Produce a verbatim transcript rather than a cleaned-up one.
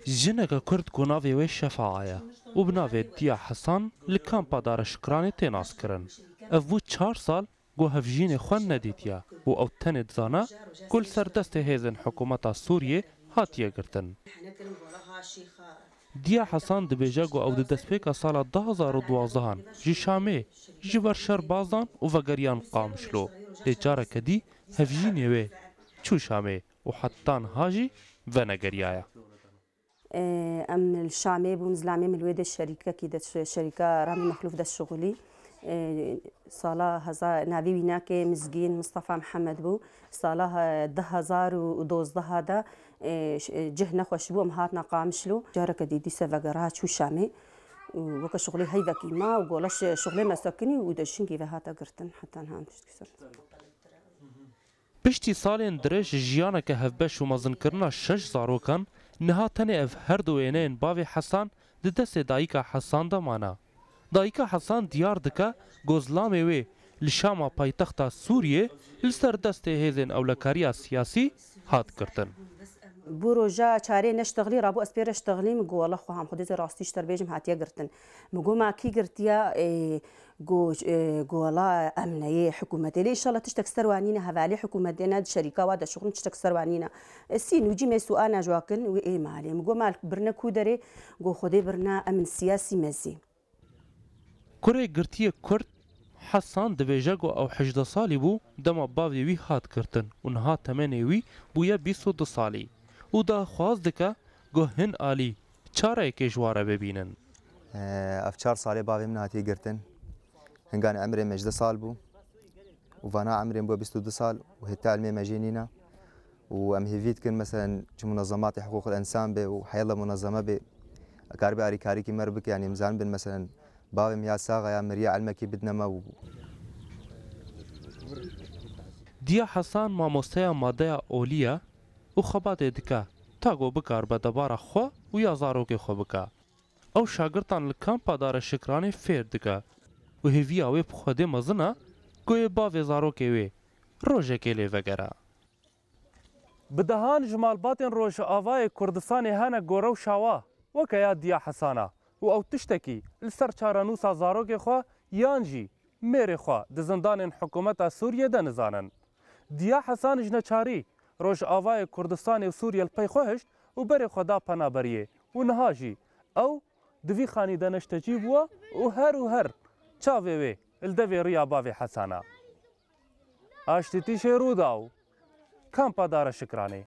Jineke Kurd ku navê wê Şefaa ye û bi navê Diya Hesan li kampa Dara Şikranê tê naskirin. Ev bû çar sal ku hevjînê xwe nedîtiye û ew tenê dizane ku li ser destê hêzên hikûmeta Sûriyê hatiye girtin. Diya Hesan dibêje ku ew di destpêka sala du hazar û duwazdeh ji Şamê ji ber şer bazan û vegeriyan Qamişlo. Lê careke dî hevjînê wê çû Şamê û heta niha jî venegeriyaye. Em li Şamê bûn, zilamê min li wê de şerîkekî de, şerîka Ramî Mexlûf de şixulî. Sala heza-, navê wî nake Mizgîn Mistefa Mihemed bû. Sala he-, du hezar û dozdeh de, e, ş-, e, cih nexweş bû, em hatna Qamişlo. Careke dî dîse vegera çû Şamê. Û weke şixulê heyvekî ma û gola şi-, şixulê me sekinî û de şingî ve hate girtin. Heta niha em tiştkî ser. Piştî salên dirêj ji jiyaneke hevbeş û mezinkirina şeş zarokan, niha tenê ev her du wêneyên bavê Hesan di destê dayika Hesan de mane. Dayika Hesan diyar dike ku zilamê wê li Şama paytexta Sûriyê li ser destê hêzên ewlekariya siyasî hat girtin. Bû roja çarê neştexlî, rabû ez pê re ştexlî, min got, "Wela xwe ham xwedê zê rastî ji te re bêjim hatiye girtin." Min got, "Ma kî girtiye?" Ê, Got, e, got, "Wela em neyê hikûmetê. Lê înşallah tiştek ser wa nîne, hevalê hikûmetê ne, di şerîka wa de şixulin tiştek ser wa nîne." E, sî nûcî me suana ji wa kirin, wê ê malê. Min got, "Ma birine ku derê?" Got, "Xwedê birine em in siyasî mezî." Kurê girtiyê Kurd, Hesan dibêje ku ew hejdeh salî bû, dema bavê wî hat girtin û niha temenê wî bûye bîst û du salî û daxwaz dike ku hin alî çarekê ji wa re bibînin. Ev çar salê bavê min hatiye girtin. Hinganê emrê me hejdeh sal bû û vana emrê min bû bîst û du sal û heta ilmê me jê nîne. Û em hêvî dikin, meselen, ji munezematê hiqûqil ensan be û heyela munezeme be, karibe alîkarîkî me re bike, yanî em zanibin, meselen, bavê min ya sax e ya miriye, ilmekî bidine me û Diya Hesan mamosteya madeya olî ye û xebatê dike, ta ku bikaribe debara xwe û ya zarokê xwe bike. Ew şagirtan li kampa Dara Şikranê fêr dike û hêviya wê bi Xwedê mezin e ku yê bavê zarokê wê rojekê lê vegere. Bi dehan ji malbatên Rojavayê Kurdistanê hene ku rewşa wa weke ya Diya Hesana û ew tiştekî li ser çarenûsa zarokê xwe yan jî mêrê xwe di zindanên hikûmeta Sûriyê de nizanin. Diya Hesan ji neçarî Rojavayê Kurdistanê û Sûriyê li pey xwe hişt û berê xwe da penaberiyê û niha jî ew di vî xanî de neştecî bûye û her û her çavê wê li devê riya bavê Hesana. Aştî Tîşê Rûdaw, Kampa Dara Şikranê.